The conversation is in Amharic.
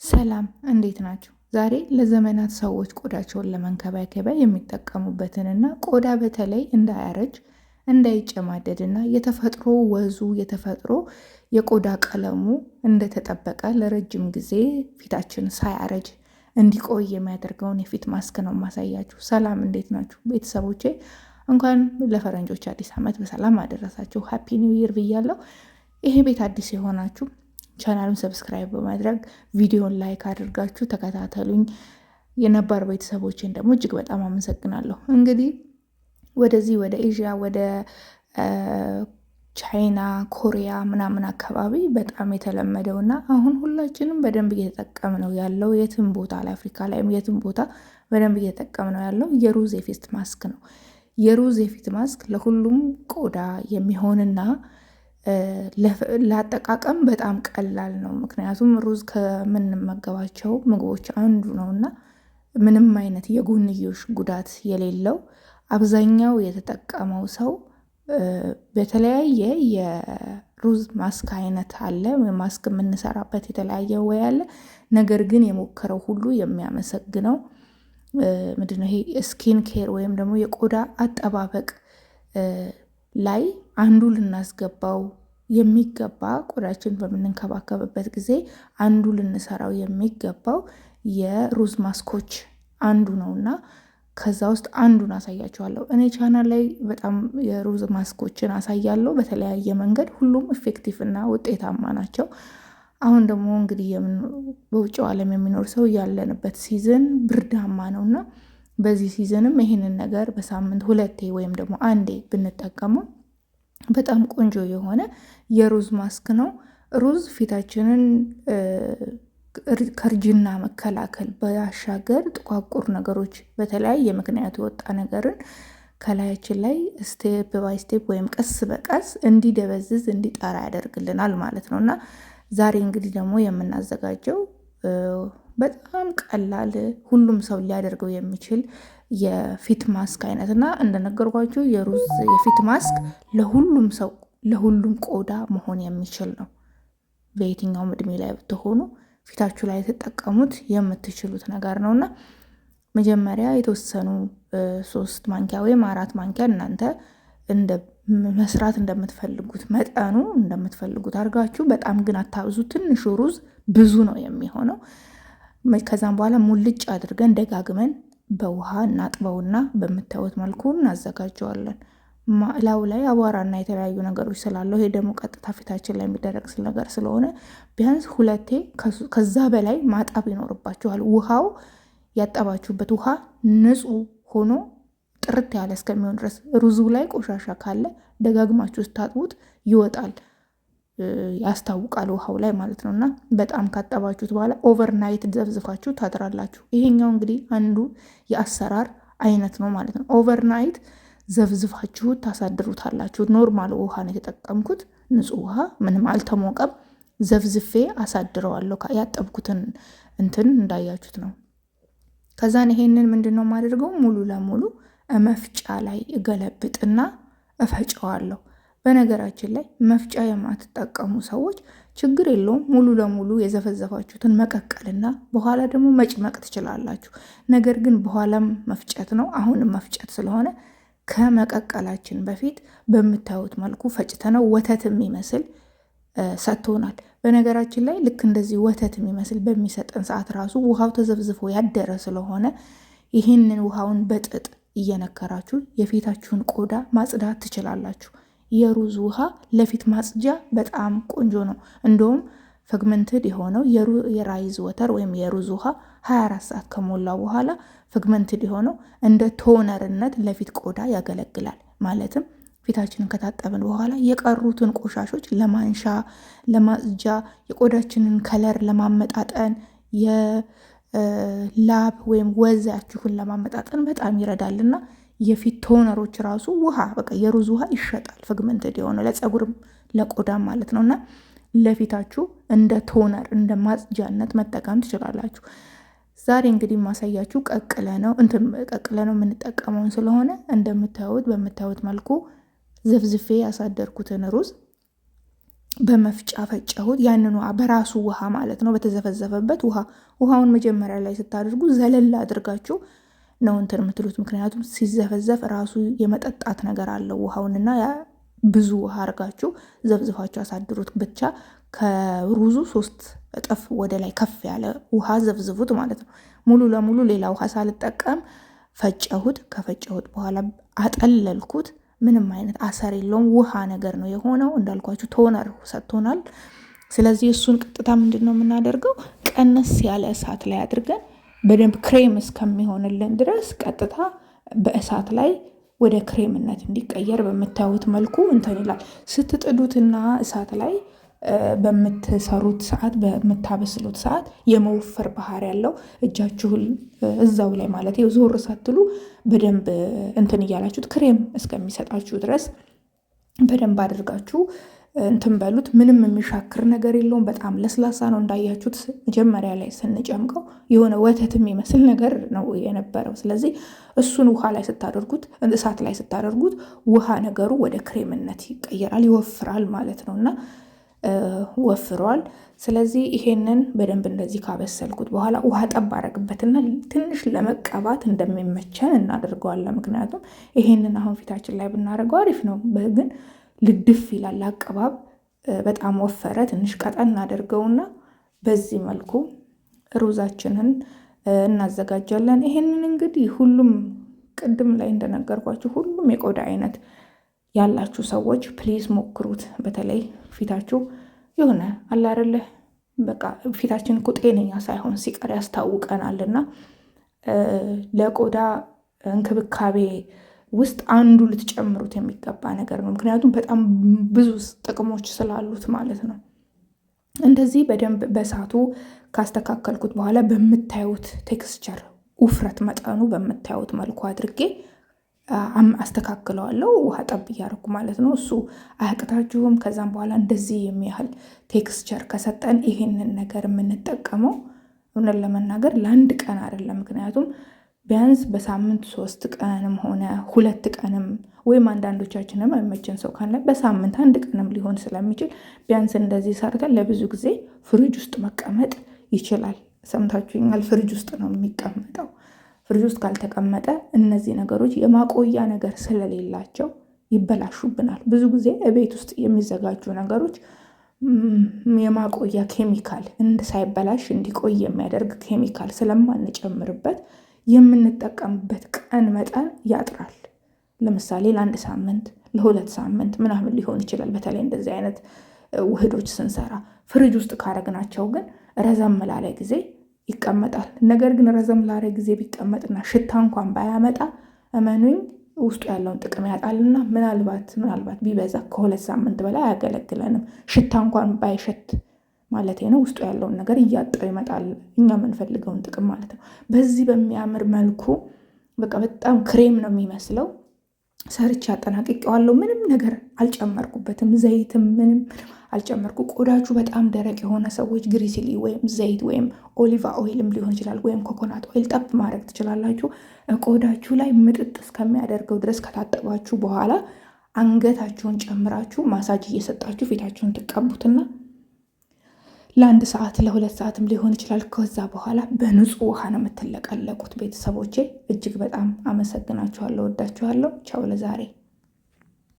ሰላም እንዴት ናችሁ? ዛሬ ለዘመናት ሰዎች ቆዳቸውን ለመንከባከቢያ የሚጠቀሙበትንና ቆዳ በተለይ እንዳያረጅ እንዳይጨማደድና የተፈጥሮ ወዙ የተፈጥሮ የቆዳ ቀለሙ እንደተጠበቀ ለረጅም ጊዜ ፊታችን ሳያረጅ እንዲቆይ የሚያደርገውን የፊት ማስክ ነው ማሳያችሁ። ሰላም እንዴት ናችሁ ቤተሰቦቼ? እንኳን ለፈረንጆች አዲስ ዓመት በሰላም አደረሳችሁ። Happy New Year ብያለሁ። ይሄ ቤት አዲስ የሆናችሁ ቻናሉን subscribe በማድረግ ቪዲዮን like አድርጋችሁ ተከታተሉኝ። የነባር ቤተሰቦችን ደግሞ እጅግ በጣም አመሰግናለሁ። እንግዲህ ወደዚህ ወደ ኤዥያ፣ ወደ ቻይና፣ ኮሪያ ምናምን አካባቢ በጣም የተለመደው እና አሁን ሁላችንም በደንብ እየተጠቀምነው ያለው፣ የትም ቦታ ላይ፣ አፍሪካ ላይም የትም ቦታ በደንብ እየተጠቀምነው ያለው የሩዝ የፊት ማስክ ነው። የሩዝ የፊት ማስክ ለሁሉም ቆዳ የሚሆንና ለአጠቃቀም በጣም ቀላል ነው። ምክንያቱም ሩዝ ከምንመገባቸው ምግቦች አንዱ ነው እና ምንም አይነት የጎንዮሽ ጉዳት የሌለው፣ አብዛኛው የተጠቀመው ሰው በተለያየ የሩዝ ማስክ አይነት አለ። ማስክ የምንሰራበት የተለያየ ወይ አለ። ነገር ግን የሞከረው ሁሉ የሚያመሰግነው ምንድነው? ይሄ skin care ወይም ደግሞ የቆዳ አጠባበቅ ላይ አንዱ ልናስገባው የሚገባ፣ ቆዳችን በምንንከባከብበት ጊዜ አንዱ ልንሰራው የሚገባው የሩዝ ማስኮች አንዱ ነው እና ከዛ ውስጥ አንዱን አሳያችኋለሁ። እኔ ቻናል ላይ በጣም የሩዝ ማስኮችን አሳያለሁ በተለያየ መንገድ፣ ሁሉም effective እና ውጤታማ ናቸው። አሁን ደግሞ እንግዲህ በውጭው ዓለም የሚኖር ሰው ያለንበት season ብርዳማ ነው እና በዚህ season ም ይህንን ነገር በሳምንት ሁለቴ ወይም ደግሞ አንዴ ብንጠቀመው በጣም ቆንጆ የሆነ የሩዝ ማስክ ነው። ሩዝ ፊታችንን ከእርጅና መከላከል ባሻገር ጥቋቁር ነገሮች፣ በተለያየ ምክንያት የወጣ ነገርን ከላያችን ላይ step by step ወይም ቀስ በቀስ እንዲደበዝዝ፣ እንዲጠራ ያደርግልናል ማለት ነው። እና ዛሬ እንግዲህ ደግሞ የምናዘጋጀው በጣም ቀላል፣ ሁሉም ሰው ሊያደርገው የሚችል የፊት ማስክ አይነት እና እንደነገርኳችሁ የሩዝ የፊት ማስክ ለሁሉም ሰው፣ ለሁሉም ቆዳ መሆን የሚችል ነው። በየትኛውም እድሜ ላይ ብትሆኑ ፊታችሁ ላይ የተጠቀሙት የምትችሉት ነገር ነው። እና መጀመሪያ የተወሰኑ 3 ማንኪያ ወይም 4 ማንኪያ፣ እናንተ እንደ መስራት እንደምትፈልጉት መጠኑ እንደምትፈልጉት አድርጋችሁ፣ በጣም ግን አታብዙ። ትንሹ ሩዝ ብዙ ነው የሚሆነው። ከዛም በኋላ ሙልጭ አድርገን ደጋግመን በውሃ እናጥበውና በምታዩት መልኩ እናዘጋጀዋለን። ላዩ ላይ አቧራና የተለያዩ ነገሮች ስላለው፣ ይሄ ደግሞ ቀጥታ ፊታችን ላይ የሚደረግ ነገር ስለሆነ ቢያንስ ሁለቴ ከዛ በላይ ማጠብ ይኖርባችኋል። ውሃው፣ ያጠባችሁበት ውሃ ንጹህ ሆኖ ጥርት ያለ እስከሚሆን ድረስ። ሩዙ ላይ ቆሻሻ ካለ ደጋግማችሁ ስታጥቡት ይወጣል፣ ያስታውቃል ውሃው ላይ ማለት ነው። እና በጣም ካጠባችሁት በኋላ overnight ዘፍዝፋችሁ ታድራላችሁ። ይሄኛው እንግዲህ አንዱ የአሰራር አይነት ነው ማለት ነው። Overnight ዘፍዝፋችሁ ታሳድሩታላችሁ። Normal ውሃ ነው የተጠቀምኩት፣ ንጹህ ውሃ፣ ምንም አልተሞቀም። ዘፍዝፌ አሳድረዋለሁ። ያጠብኩትን እንትን እንዳያችሁት ነው። ከዛን ይሄንን ምንድን ነው የማደርገው? ሙሉ ለሙሉ መፍጫ ላይ እገለብጥና እፈጨዋለሁ። በነገራችን ላይ መፍጫ የማትጠቀሙ ሰዎች ችግር የለውም፣ ሙሉ ለሙሉ የዘፈዘፋችሁትን መቀቀልና በኋላ ደግሞ መጭመቅ ትችላላችሁ። ነገር ግን በኋላም መፍጨት ነው፣ አሁንም መፍጨት ስለሆነ ከመቀቀላችን በፊት በምታዩት መልኩ ፈጭተነው ወተት የሚመስል ሰጥቶናል። በነገራችን ላይ ልክ እንደዚህ ወተት የሚመስል በሚሰጠን ሰዓት ራሱ ውሃው ተዘፍዝፎ ያደረ ስለሆነ ይህንን ውሃውን በጥጥ እየነከራችሁ የፊታችሁን ቆዳ ማጽዳት ትችላላችሁ። የሩዝ ውሃ ለፊት ማጽጃ በጣም ቆንጆ ነው። እንደውም fermented የሆነው የ rice water ወይም የሩዝ ውሃ 24 ሰዓት ከሞላ በኋላ fermented የሆነው እንደ toner ነት ለፊት ቆዳ ያገለግላል። ማለትም ፊታችንን ከታጠብን በኋላ የቀሩትን ቆሻሾች ለማንሻ፣ ለማጽጃ፣ የቆዳችንን color ለማመጣጠን፣ የላብ ወይም ወዛችሁን ለማመጣጠን በጣም ይረዳልና የፊት toner ኦች ራሱ ውሃ፣ በቃ የሩዝ ውሃ ይሸጣል። Fermented የሆነ ለፀጉርም ለቆዳም ማለት ነው። እና ለፊታችሁ እንደ toner፣ እንደ ማጽጃነት መጠቀም ትችላላችሁ። ዛሬ እንግዲህ የማሳያችሁ ቀቅለ ነው፣ እንትን ቀቅለ ነው የምንጠቀመውን ስለሆነ እንደምታዩት በምታዩት መልኩ ዘፍዝፌ ያሳደርኩትን ሩዝ በመፍጫ ፈጨሁት። ያንኑ በራሱ ውሃ ማለት ነው፣ በተዘፈዘፈበት ውሃ። ውሃውን መጀመሪያ ላይ ስታደርጉ ዘለል አድርጋችሁ ነው እንትን የምትሉት፣ ምክንያቱም ሲዘፈዘፍ ራሱ የመጠጣት ነገር አለው ውሃውንና ብዙ ውሃ አድርጋችሁ ዘፍዝፋችሁ አሳድሩት። ብቻ ከሩዙ 3 እጥፍ ወደ ላይ ከፍ ያለ ውሃ ዘፍዝፉት ማለት ነው። ሙሉ ለሙሉ ሌላ ውሃ ሳልጠቀም ፈጨሁት። ከፈጨሁት በኋላ አጠለልኩት። ምንም አይነት አሰር የለውም። ውሃ ነገር ነው የሆነው። እንዳልኳችሁ toner ሰጥቶናል። ስለዚህ እሱን ቀጥታ ምንድን ነው የምናደርገው? ቀነስ ያለ እሳት ላይ አድርገን በደንብ ክሬም እስከሚሆንልን ድረስ ቀጥታ በእሳት ላይ ወደ ክሬምነት እንዲቀየር በምታዩት መልኩ እንትን ይላል። ስትጥዱትና እሳት ላይ በምትሰሩት ሰዓት፣ በምታበስሉት ሰዓት የመወፈር ባህሪ ያለው፣ እጃችሁን እዛው ላይ ማለት ዞር ሳትሉ በደንብ እንትን እያላችሁት ክሬም እስከሚሰጣችሁ ድረስ በደንብ አድርጋችሁ እንትን በሉት። ምንም የሚሻክር ነገር የለውም። በጣም ለስላሳ ነው። እንዳያችሁት መጀመሪያ ላይ ስንጨምቀው የሆነ ወተት የሚመስል ነገር ነው የነበረው። ስለዚህ እሱን ውሃ ላይ ስታደርጉት፣ እሳት ላይ ስታደርጉት ውሃ ነገሩ ወደ ክሬምነት ይቀየራል፣ ይወፍራል ማለት ነው እና ወፍሯል። ስለዚህ ይሄንን በደንብ እንደዚህ ካበሰልኩት በኋላ ውሃ ጠብ አረግበትና ትንሽ ለመቀባት እንደሚመቸን እናደርገዋለን። ምክንያቱም ይሄንን አሁን ፊታችን ላይ ብናደርገው አሪፍ ነው፣ ግን ልድፍ ይላል አቀባብ፣ በጣም ወፈረ። ትንሽ ቀጠን እናደርገውና በዚህ መልኩ ሩዛችንን እናዘጋጃለን። ይሄንን እንግዲህ ሁሉም ቅድም ላይ እንደነገርኳችሁ ሁሉም የቆዳ አይነት ያላችሁ ሰዎች please ሞክሩት። በተለይ ፊታችሁ የሆነ አለ አይደለ፣ በቃ ፊታችን እኮ ጤነኛ ሳይሆን ሲቀር ያስታውቀናል። እና ለቆዳ እንክብካቤ ውስጥ አንዱ ልትጨምሩት የሚገባ ነገር ነው። ምክንያቱም በጣም ብዙ ጥቅሞች ስላሉት ማለት ነው። እንደዚህ በደንብ በእሳቱ ካስተካከልኩት በኋላ በምታዩት texture፣ ውፍረት መጠኑ በምታዩት መልኩ አድርጌ አስተካክለዋለሁ። ውሃ ጠብ እያደረኩ ማለት ነው። እሱ አያቅታችሁም። ከዛም በኋላ እንደዚህ የሚያህል texture ከሰጠን ይሄንን ነገር የምንጠቀመው እውነት ለመናገር ለአንድ ቀን አይደለም። ምክንያቱም ቢያንስ በሳምንት 3 ቀንም ሆነ 2 ቀንም ወይም አንዳንዶቻችንም አይመቸን ሰው ካለ በሳምንት 1 ቀንም ሊሆን ስለሚችል ቢያንስ እንደዚህ ሰርተን ለብዙ ጊዜ ፍሪጅ ውስጥ መቀመጥ ይችላል። ሰምታችሁኛል። ፍሪጅ ውስጥ ነው የሚቀመጠው። ፍሪጅ ውስጥ ካልተቀመጠ እነዚህ ነገሮች የማቆያ ነገር ስለሌላቸው ይበላሹብናል። ብዙ ጊዜ እቤት ውስጥ የሚዘጋጁ ነገሮች የማቆያ ኬሚካል ሳይበላሽ እንዲቆይ የሚያደርግ ኬሚካል ስለማንጨምርበት የምንጠቀምበት ቀን መጠን ያጥራል። ለምሳሌ ለ1 ሳምንት፣ ለ2 ሳምንት ምናምን ሊሆን ይችላል። በተለይ እንደዚህ አይነት ውህዶች ስንሰራ ፍሪጅ ውስጥ ካረግናቸው ግን ረዘም ላለ ጊዜ ይቀመጣል። ነገር ግን ረዘም ላለ ጊዜ ቢቀመጥና ሽታ እንኳን ባያመጣ እመኑኝ ውስጡ ያለውን ጥቅም ያጣልና ምናልባት ቢበዛ ከ2 ሳምንት በላይ አያገለግለንም። ሽታ እንኳን ባይሸት ማለት ነው፣ ውስጡ ያለውን ነገር እያጣው ይመጣል፣ እኛ የምንፈልገውን ጥቅም ማለት ነው። በዚህ በሚያምር መልኩ በቃ በጣም ክሬም ነው የሚመስለው። ሰርቼ አጠናቅቄዋለሁ። ምንም ነገር አልጨመርኩበትም፣ ዘይትም ምንም አልጨመርኩ። ቆዳችሁ በጣም ደረቅ የሆነ ሰዎች ግሪሲሊ ወይም ዘይት ወይም olive oil ም ሊሆን ይችላል ወይም coconut oil ጠብ ማድረግ ትችላላችሁ። ቆዳችሁ ላይ ምጥጥ እስከሚያደርገው ድረስ ከታጠባችሁ በኋላ አንገታችሁን ጨምራችሁ ማሳጅ እየሰጣችሁ ፊታችሁን ትቀቡትና ለ1 ሰዓት ለ2 ሰዓትም ሊሆን ይችላል። ከዛ በኋላ በንጹህ ውሃ ነው የምትለቀለቁት። ቤተሰቦቼ እጅግ በጣም አመሰግናችኋለሁ፣ ወዳችኋለሁ። ቻው ለዛሬ።